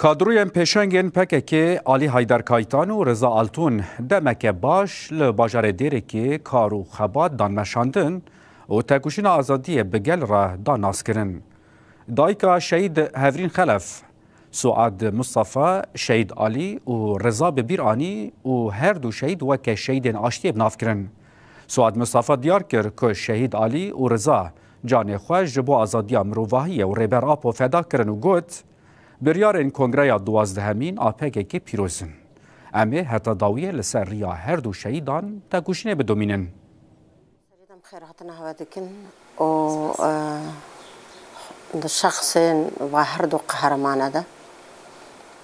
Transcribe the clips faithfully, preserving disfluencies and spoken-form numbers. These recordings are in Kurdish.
Kadroyên pêşengên P K K Alî Heyder Kaytan û Riza Altun demeke baş li bajarê Dêrikê kar û xebat dan meşandin û tekoşîna azadiyê bi gel re da naskirin. Dayika şehîd Hevrîn Xelef, Suad Mustafa, şehîd Alî û Riza bi bîr anî û her du şehîd weke şehîdên aştiyê bi nav kirin. Suad Mustafa diyar kir ku şehîd Alî û Riza canê xwe ji bo azadiya mirovahiyê û Rêber Apo feda kirin û got, Biryarên Kongreya duwazdehemîn a P K K pîroz in. Em ê heta dawiyê li ser riya her du şehîdan tekoşînê bidomînin. Serê dem xêr hatina hewe dikin û, e, di şexsên va her du qehramane de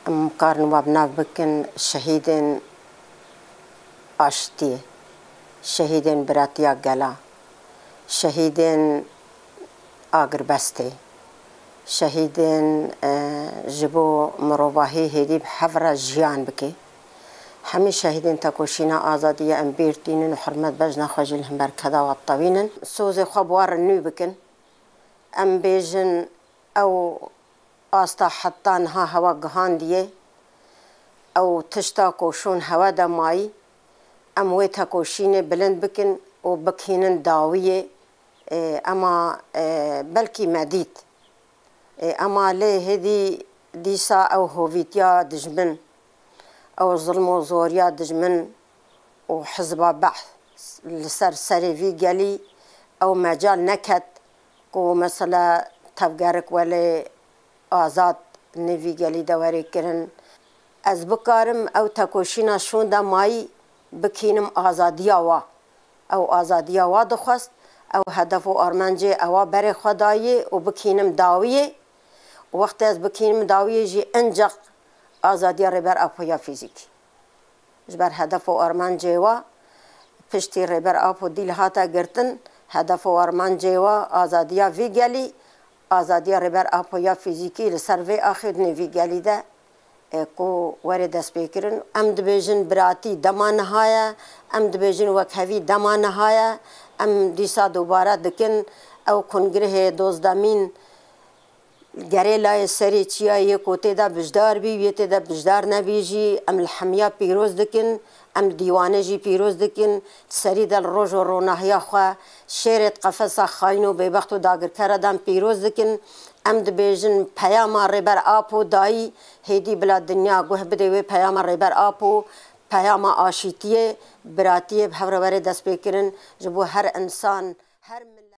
em karin wa bi nav bikin şehîdên aştiyê, şehîdên biratiya gela, şehîdên agirbestê, şehîdên, e, ji bo mirovahî hêdî bi hev re jiyan bike. Hemî şehîdên tekoşîna azadiyê em bîr tînin û hurmet bejna xwe jî li hember keda we tewînin. Sozê xwe bi we re nû bikin. Em bêjin ew asta heta niha hewe gihandiye. Ew tişta ku şûn hewe de mayî, em wê tekoşînê bilind bikin û bikînin dawiyê. Ê, ema, e, belkî me dît. Ê, ema lê hêdî dîsa ew hovîtiya dijmin, ew zilm û zoriya dijmin û hizba Behs li ser serê vî gelî ew mecal neket ku mesela tevgerik welê azad nê vî gelî de were kirin. Ez bikarim ew tekoşîna şûnda mayî bikînim azadiya wa. Ew azadiya wa dixwest, ew hedef û armencê ewa berê xwe dayê û bikînim dawiyê. Û wextê ez bikînim dawiyê jî enceq azadiya Rêber Apo ya fîzîkî. Ji ber hedef û armancê wa piştî Rêber Apo dîl hate girtin, hedef û armancê wa azadiya vî gelî, azadiya Rêber Apo ya fîzîkî li ser vê axê di nêvî gelî de, e, ku were destpêkirin. Em dibêjin biratî dema niha ye, em dibêjin wekhevî dema niha ye, em dîsa dubare dikin ew kongrehê dozdemîn Gerêlayê serê çiyayê ku tê de bijdar bî, yê tê de bijdar nebî jî, em li hemiya pîroz dikin, em dîwane jî pîroz dikin, serî de li roj û ronahiya xwe şêrê di qefesa xayîn û bêbext û dagirkere de em pîroz dikin. Em dibêjin peyama Rêber Apo dayî, hêdî bila dinya guh bide wê peyama Rêber Apo, peyama aşîtiyê, biratiyê bi hev re were destpêkirin ji bo her insan, her mil-